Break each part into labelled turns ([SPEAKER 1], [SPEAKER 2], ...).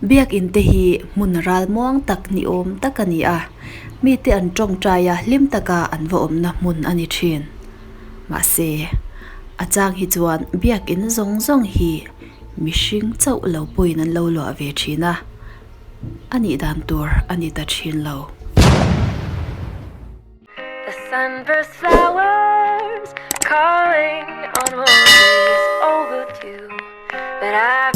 [SPEAKER 1] Biakin te hi hmun ralmuang tak ni awm tak a ni a, mite an tawngtai a hlim taka an va awmna hmun a ni thin. Mahse, a chang hi chuan biakin zawng zawng hi mihring chauh lo pawhin an lo luah ve thin a, a nih dan tur a ni ta thin lo.
[SPEAKER 2] The sunburst flowers calling on roses overdue But I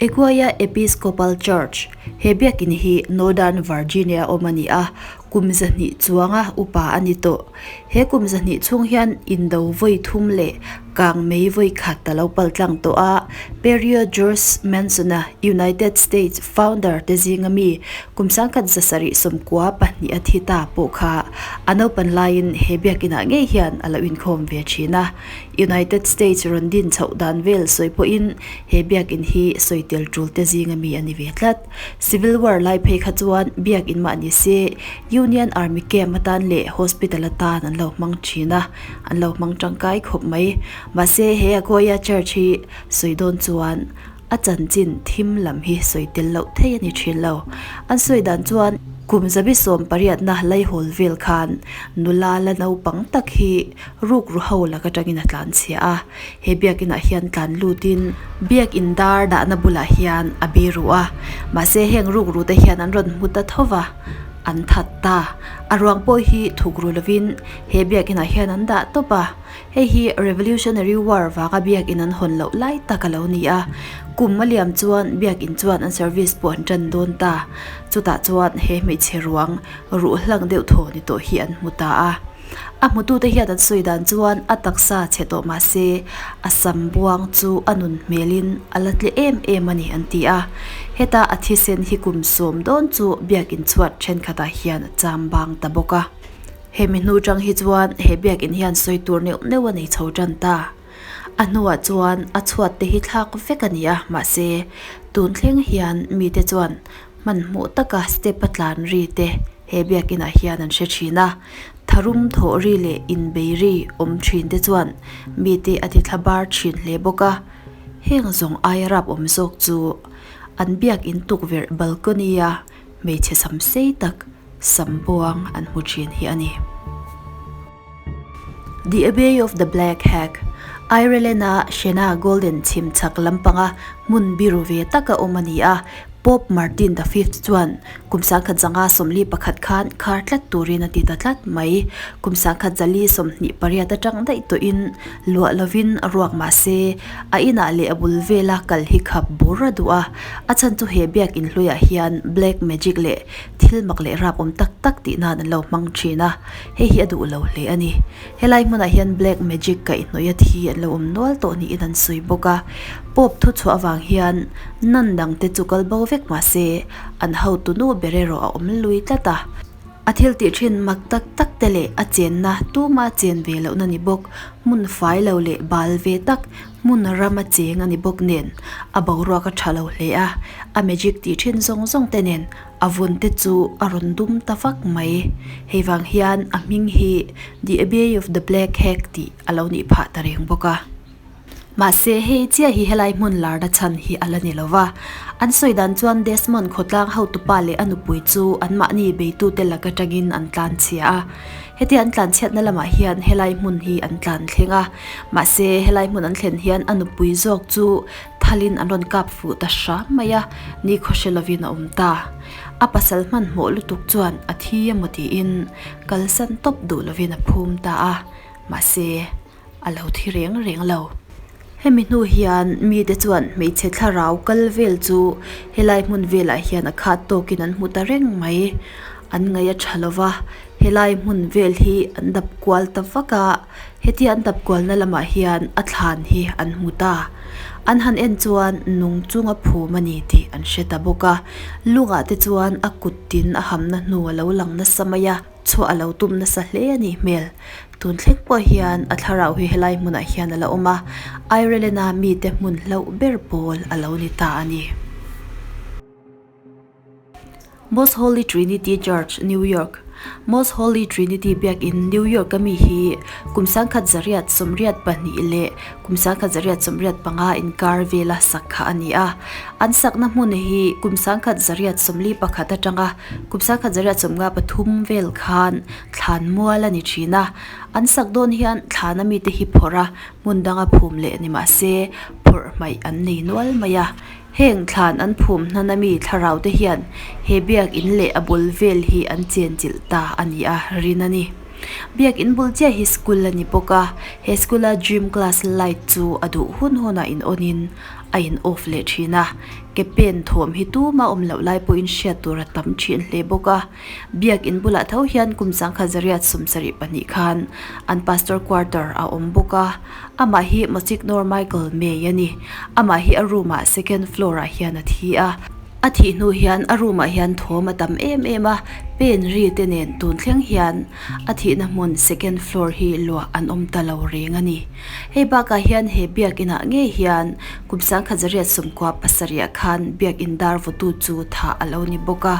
[SPEAKER 1] Eguaya Episcopal Church, He biakin hi Northern Virginia awm a ni a, kum 200 chuanga upa a ni tawh. He kum 200 chhung hian indo vawi thum leh kang mei vawi khat a lo pal tlang tawh a, Perio George Manson-a United States founder te zinga mi Kum 1992 a thi ta pawh kha a naupan laiin he biakinah ngei hian a lo inkhawm ve thin a. United States rawn din chhoh dan vel sawi pawhin he biakin hi sawi tel tul te zinga mi a ni ve tlat. Civil War lai phei kha chuan biakin mah ni se Union Army Camp atan leh Hospital atan an lo hmang thin a, an lo hmang tangkai khawp mai. Mahse he Agoya Church hi sawi dawn chuan A chanchin thim lam hi sawi tel loh thei a ni thin lo. An sawi dan chuan kum 18na laihawl vel khan nula la naupang tak hi rukru ho lak atangin a tlan chhia a. He biakinah hian tlan lutin biakin dar dahna bulah hian a biru a. Mahse heng rukru te hian an rawn hmu ta tho va, an that ta. A ruang pawh hi thukru lovin he biakinah hian an dah tawp a. Hei hi Revolutionary War vanga biakin an hawn loh lai tak a lo ni a, kum a liam chuan biakin chuan an service pawh an tan dawn ta. Chutah chuan he hmeichhe ruang ruh hlang deuh thaw ni tawh hi an hmu ta a. A hmutute hian an sawi dan chuan a taksa chhe tawh mah se a sam buang chu a nun hmelin a la tle em em a ni an ti a. Heta a thisen hi kum 10 dawn chu biakin chhuat thenkhatah hian a cham bang ta bawk a. Hemi hnu tang hi chuan he biakin hian sawi tur neuh neuh a nei chho tan ta. A hnuah chuan a chhuat te hi thlak vek a ni a, mahse tun thleng hian mite chuan hmanhmawh taka step a tlan ri te he biakinah hian an hre thin a. Tharum thawh ri leh inbei ri awm thin te chuan mite a ti thla bar thin hle bawk a. Heng zawng aia rap awm zawk chu an biakin tukverh balcony a hmeichhe sam sei tak sam buang an hmu thin hi a ni. The Abbey of the Black Hag, Ireland-a Shena Golden chhim chhak lampanga hmun biru ve taka awm a ni a, Pope Martin the Fifth chuan kum 1941 khan khar tlat turin a ti ta tlat mai. Kum 1428 atang daih tawhin luah lovin ruak mah se, a inah leh a bul vela kal hi khap bur a duh a, a chhan chu he biakin hluiah hian black magic leh Thil mak leh rap awm tak tak tih nan an lo hmang thin a, hei hi a duh lo hle a ni. Helai hmunah hian black magic kaihhnawih a thi an lo awm nual tawh niin an sawi bawk a. Pope thu chhuah avang hian nun dang te chu kal bo vek mah se, an hotu nu ber erawh a awm lui tlat a. A thil tih thin mak tak tak te leh a chenna tuma chen ve lohna ni bawk, hmun fai lo leh bal ve tak hmun rama cheng a ni bawk nen a boruak a tha lo hle a, a magic tih thin zawng zawng te nen a vun te chu a rawn dum ta vak mai. Hei vang hian a hming hi The Abbey of the Black Hag tih a lo nih phah ta reng bawk a. Mahse hei chiah hi helai hmun larna chhan hi a la ni lo va. An sawi dan chuan Desmond khawtlang hotupa leh a nupui chu anmahni beitute lak atangin an tlanchhia a. Hetia an tlanchhiatna lamah hian helai hmun hi an tlan thleng a. Mahse helai hmun an thlen hian a nupui zawk chu thalin an rawn kap fuh ta hram mai a, ni khawhre lovin a awm ta. A pasal hmanhmawh lutuk chuan a thi emaw tiin kalsan tawp duh lovin a phum ta a, mahse a lo thi reng reng lo. Hemi hnu hian mite chuan hmeichhe thlarau kal vel chu helai hmun velah hian a khat tawkin an hmu ta reng mai. An ngaih a tha lova, helai hmun vel hi an dap kual ta vak a, hetia an dap kualna lamah hian a thlan hi an hmu ta. An han en chuan nung chunga phum a ni tih an hre ta bawk a, lungah te chuan a kut tin a hamna hnu a lo lang nasa mai a. Chhuah a lo tum nasa hle a nih hmel. Tun thleng pawh hian a thlarau hi helai hmunah hian a la awm a, Ireland-a mite hmun hlauh ber pawl a lo ni ta a ni. Most Holy Trinity Church, New York. Most Holy Trinity Biakin New York a mi hi kum 1882 leh kum 1885 inkar vela sak kha a ni a. An sakna hmun hi kum 1841 atanga kum 1853 vel khan thlan mual a ni thin a. An sak dawn hian thlana mite hi phawrh a, hmun danga phum leh ni mah se phawrh hmaih an nei nual mai a. Heng thlan an phum hnan ami thlarau te hian he biakin leh a bul vel hi an chenchilh ta a ni a rin a ni. Biakin bul chiah hi school a ni bawk a, he school a gym class light chu a duh hun hunah in on in a in off leh thin a, ke pen thawm hi tuma awm loh lai pawhin hriat tur a tam thin hle bawk a. Biakin bulah tho hian kum 1972 khan an pastor quarter a awm bawk a. Amah hi Monsignor Michael May a ni. Amah hi a room ah second floor ah hian a thi a. A thih hnu hian a room ah hian thawm a tam em em a, pen ri te nen tun thleng hian a thihna hmun second floor hi luah an awm ta lo reng a ni. Hei bakah hian he biakin ah ngei hian kum 1997 ah khan biakin dar vawtu chu thah a lo ni bawk a,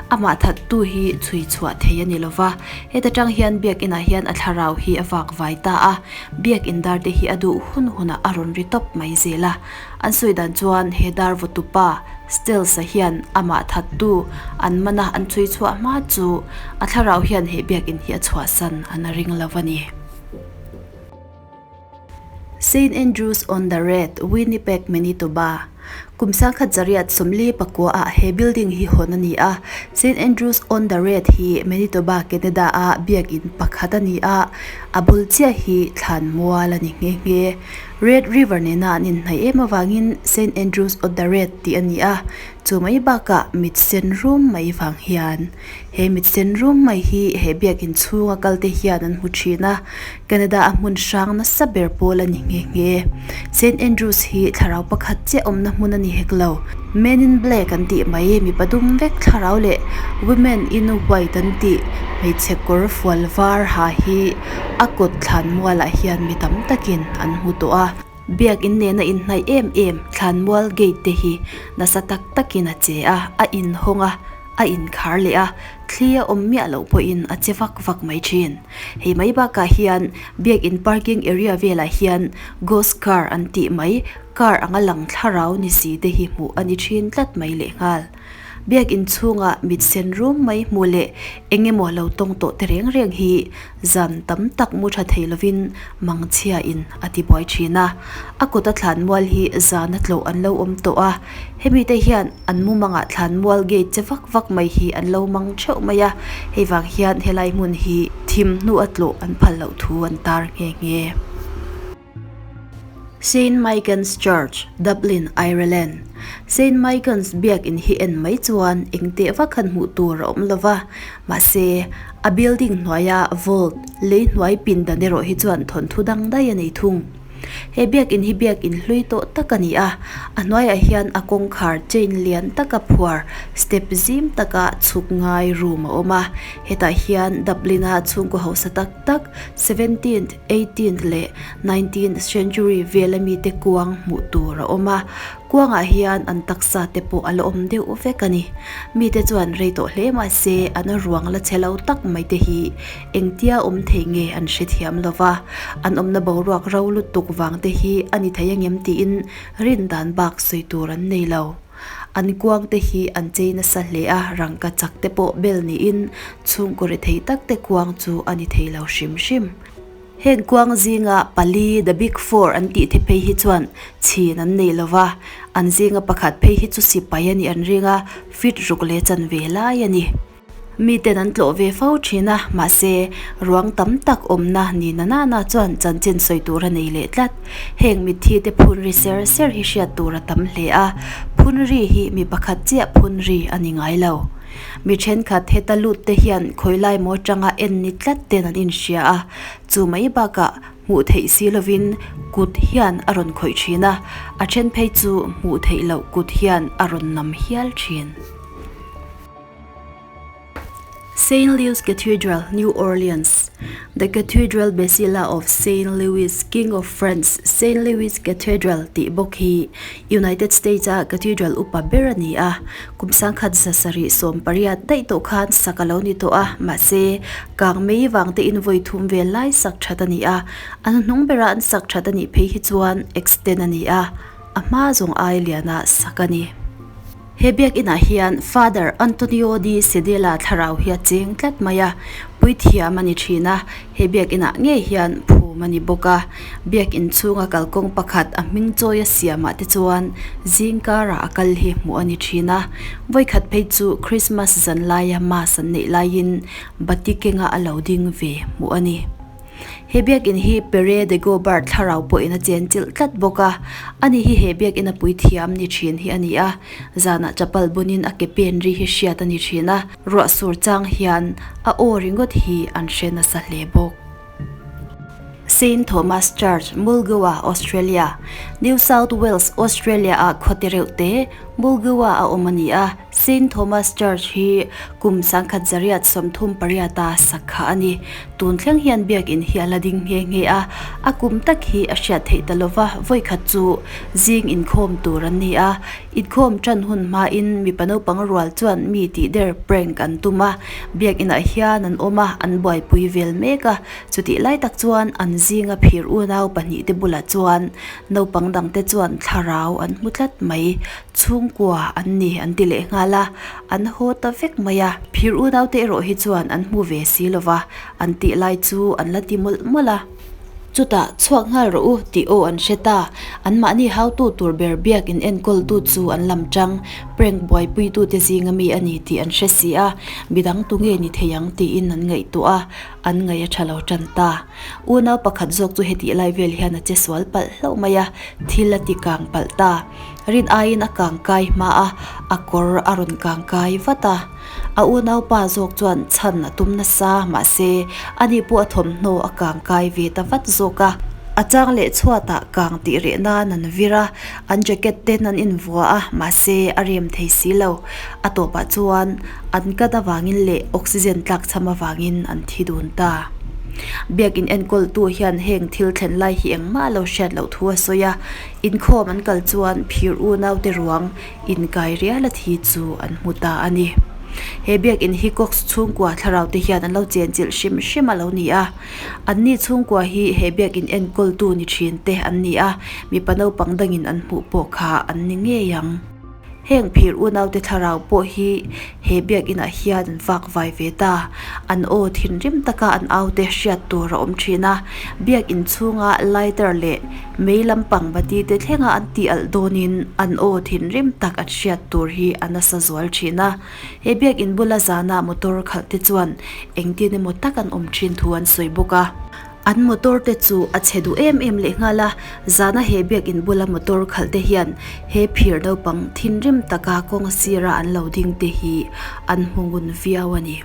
[SPEAKER 1] amah thattu hi chhui chhuah thei a ni lova, heta tang hian biakin ah hian a thlarau hi a vak vai ta a. Biak in dar te hi a duh hun hunah a rawn ri tawp mai zel a, an sawi dan chuan he dar vawtu pa Stills-a hian amah thattu an man a an chhui chhuah hma chu a thlarau hian he biak in hi a chhuahsan an a ring lo a ni. Saint Andrews on the Red, Winnipeg, Manitoba. Kum 1949 ah he building hi hawn a ni a, Saint Andrews on the Red hi Manitoba, Canada a biakin pakhat a ni a, a bul chiah hi thlan mual a ni nghe nghe. Red River nena an inhnaih em avangin Saint Andrews on the Red tih a ni a, chu mai bakah mit sen rum mai vang hian he mit sen rum mai hi he biakin chhunga kalte hian an hmu thin a, Canada a hmun hrang nasa ber pawl a ni nghe nghe. Saint Andrews hi thlarau pakhat chiah awmna hmun a ni hek lo. Men in black an tih mai, mipa dum vek thlarau leh women in white an tih hmeichhe kawr fual var ha hi a kawt thlan mualah hian mi tam takin an hmu tawh a. Biakin nena inhnaih em em thlanmual gate te hi nasa tak takin a che a, a inhawng a, a inkhar leh a, thli a awm miah loh pawhin a che vak vak mai thin. Hei mai bakah hian biakin parking area velah hian ghost car an tih mai car anga lang thlarau ni si te hi hmuh a ni thin tlat mai lehnghal. Biakin chhungah mit sen rum mai hmuh leh eng emaw lo tawng tawh te reng reng hi zan tam tak mu tha thei lovin mangchhia in a ti buai thin a. A kawta thlan mual hi zana tlawh an lo awm tawh a, hemi te hian an mumangah thlan mual gate che vak vak mai hi an lo mang theuh mai a, hei vang hian helai hmun hi thim hnu a tlawh an phal loh thu an tar nghe nghe. Saint Michael's Church, Dublin, Ireland Saint Michael's biakin hi en mai chuan eng teh vak han hmuh tur a awm lo va, mahse a building hnuaia vault lei hnuai pindan erawh hi chuan thawnthu dang daih a nei thung. He biakin hi biakin hlui tawh tak a ni a, a hnuaiah hian a kawngkhar chain lian taka phuar step zim taka chhuk ngai room a awm a, hetah hian Dublin-a chhungkaw hausa tak tak seventeenth, eighteenth leh nineteenth century vela mite kuang hmuh tur a awm a. Kuangah hian an taksa te pawh a la awm deuh vek a ni. Mite chuan rei tawh hle mah se an ruang la che lo tak mai te hi engtia awm thei nge an hrethiam lo va, an awmna boruak ro lutuk vang te hi a ni thei angem tiin rin dan bak sawi tur an nei lo. An kuang te hi an chei nasa hle a, rangka chak te pawh bel niin chhungkaw rethei tak te kuang chu a ni thei lo hrim hrim. Heng kuang zinga pali, the big four, an tih te phei hi chuan chhin an nei lo va, an zinga pakhat phei hi chu sipai a nih an ring a, fit ruk leh chanve lai a ni. Miten an tlawh ve fo thin a, mahse, ruang tam tak awmna ni na na na chuan chanchin sawi tur a nei leh tlat. Heng mitthi te phun ri ser ser hi hriat tur a tam hle a, phun ri hi mi pakhat chiah phun ri a ni ngai lo. Mi thenkhat heta lut te hian khawilai maw tanga en ni tlat ten an inhria a, chu mai bakah hmuh theih si lovin kut hian a rawn khawih thin a, a then phei chu hmuh theih loh kut hian a rawn nam hial thin. Saint Louis Cathedral, New Orleans The Cathedral Basilica of Saint Louis, King of France, Saint Louis Cathedral tih bawk hi United States-a cathedral upa ber a ni a. Kum sangkhat zasarih 18 daih tawh khan sak a lo ni tawh a, mahse, kang mei vang te in vawi thum vel lai sak that a ni a. A hnuhnung berah an sak that a nih phei hi chuan extend a ni a, a hma zawng ai liana sak a ni. He biakinah hian Father Antonio di Sedela thlarau hi a cheng tlat mai a, puithiam a ni thin a, he biakinah ngei hian phum a ni bawk a. Biakin chhunga kalkawng pakhat a hming chawi a siamah te chuan zing karah a kal hi hmuh a ni thin a. Vawikhat phei chu Christmas zan laia Mass an neih laiin bati kenga a lo ding ve hmuh a ni. He biakin hi Pere de Gobert thlarau pawhin a chen chilh tlat bawk a, ani hi he biakin a puithiam ni thin hi a ni a, zanah chapal bunin a ke pen ri hi hriat a ni thin a, ruah sur chang hian a aw ringawt hi an hre nasa hle bawk. Saint Thomas Church, Mulgoa, Australia, New South Wales, Australia-a khawte reuh te, Mulgoa a awm a ni a. Saint Thomas Church hi kum 1938 a sak kha a ni. Tun thleng hian biakin hi a la ding nghe nghe a, a kum tak hi a hriat theih ta lova, vawikhat chu zing inkhawm tur an ni a. Inkhawm tan hun hmain mipa naupang rual chuan mi tih der prank an tum a, biakinah hian an awm a, an buaipui vel mek a. Chutih lai tak chuan an zinga phir unau pahnihte bulah chuan naupang dangte chuan thlarau an hmu tlat mai. Chhungkua an ni an ti leh nghal a, an haw ta vek mai a. Phir unaute erawh hi chuan an hmu ve si lo va, an tih lai chu an la ti mawlh mawlh a. Chutah, Chhuak nghal rawh u tih aw an hre ta. Anmahni hautu tur ber biak in enkawltu chu an lam tang, prank buaipuitute zinga mi a ni tih an hre si a, midang tu nge ni thei ang tiin an ngaihtuah a, an ngaih a tha lo tan ta. Unau pakhat zawk chu hetih lai vel hian a che sual palh hlauh mai a, thil a ti kang palh ta. Rin aiin a kang kai hma a, a kawr a rawn kang kai vat a. A unaupa zawk chuan chhan a tum nasa, mahse, ani pawh a thawmhnaw a kang kai ve ta vat zawk a. A chang leh chhuatah kang tih reh nan an vir a, an jacket ten an invuah a, mahse, a rem thei si lo. A tawpah chuan an kat avangin leh oxygen tlakchham avangin an thi dun ta. Biakin enkawltu hian heng thil thlen lai hi engmah lo hriat loh thu a sawi a. Inkhawm an kal chuan phir unaute ruang inkai rial a thi chu an hmu ta a ni. He biakin hi Cox chhungkua thlarau te hian an lo chenchilh hrim hrim a lo ni a. Anni chhungkua hi he biakin enkawltu ni thin te an ni a, mipa naupang dangin an hmuh pawh kha an ni ngei ang. Heng phir unaute thlarau pawh hi he biakinah hian an vak vai ve ta. An aw thinrim taka an aute hriat tur a awm thin a, biakin chhunga lighter leh mei lampang bati te thlenga an tih alh dawnin an aw thinrim tak an hriat tur hi a nasa zual thin a. He biakin bula zana motor khalh te chuan engtin emaw tak an awm thin thu an sawi bawk a. An motor te chu a chhe duh em em leh nghal a, zana he biakin bula motor khalh te hian he phir naupang thinrim taka kawng sira an lo ding te hi an hmu ngun viau a ni.